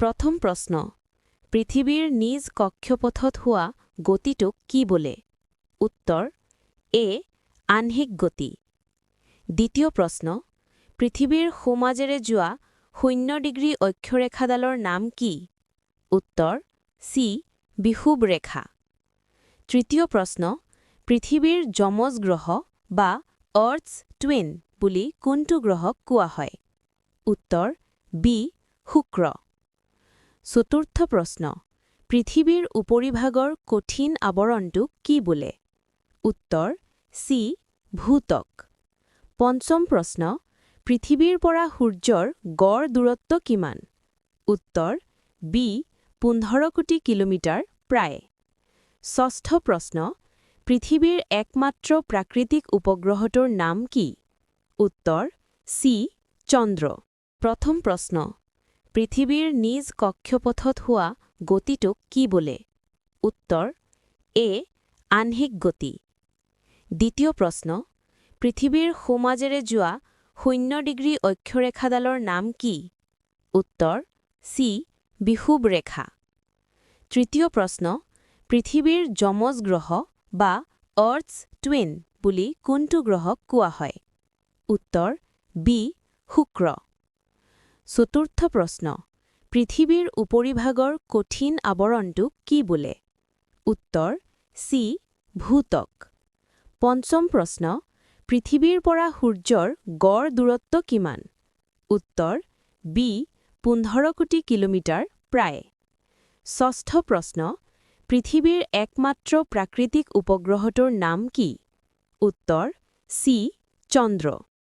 প্ৰথম প্ৰশ্ন, পৃথিৱীৰ নিজ কক্ষপথত হোৱা গতিটোক কি বোলে? উত্তৰ, এ, আহ্নিক গতি। দ্বিতীয় প্ৰশ্ন, পৃথিৱীৰ সোঁমাজেৰে যোৱা 0 ডিগ্ৰী অক্ষৰেখাডালৰ নাম কি? উত্তৰ, চি, বিষুৱ ৰেখা। তৃতীয় প্ৰশ্ন, পৃথিৱীৰ যমজ গ্ৰহ বা আৰ্থছ টুইন বুলি কোনটো গ্ৰহক কোৱা হয়? উত্তৰ, বি, শুক্ৰ। চতুৰ্থ প্ৰশ্ন, পৃথিৱীৰ উপৰিভাগৰ কঠিন আৱৰণটোক কি বোলে? উত্তৰ, চি, ভূত্বক। পঞ্চম প্ৰশ্ন, পৃথিৱীৰ পৰা সূৰ্যৰ গড় দূৰত্ব কিমান? উত্তৰ, বি, 15 কোটি কিলোমিটাৰ প্ৰায়। ষষ্ঠ প্ৰশ্ন, পৃথিৱীৰ একমাত্ৰ প্ৰাকৃতিক উপগ্ৰহটোৰ নাম কি? উত্তৰ, চি, চন্দ্ৰ। প্ৰথম প্ৰশ্ন, পৃথিৱীৰ নিজ কক্ষপথত হোৱা গতিটোক কি বোলে? উত্তৰ, এ, আহ্নিক গতি। দ্বিতীয় প্ৰশ্ন, পৃথিৱীৰ সোঁমাজেৰে যোৱা 0 ডিগ্ৰী অক্ষৰেখাডালৰ নাম কি? উত্তৰ, চি, বিষুৱ ৰেখা। তৃতীয় প্ৰশ্ন, পৃথিৱীৰ যমজ গ্ৰহ বা আৰ্থছ টুইন বুলি কোনটো গ্ৰহক কোৱা হয়? উত্তৰ, বি, শুক্ৰ। চতুৰ্থ প্ৰশ্ন, পৃথিৱীৰ উপৰিভাগৰ কঠিন আৱৰণটোক কি বোলে? উত্তৰ, চি, ভূত্বক। পঞ্চম প্ৰশ্ন, পৃথিৱীৰ পৰা সূৰ্যৰ গড় দূৰত্ব কিমান? উত্তৰ, বি, 15 কোটি কিলোমিটাৰ প্ৰায়। ষষ্ঠ প্ৰশ্ন, পৃথিৱীৰ একমাত্ৰ প্ৰাকৃতিক উপগ্ৰহটোৰ নাম কি? উত্তৰ, চি, চন্দ্ৰ।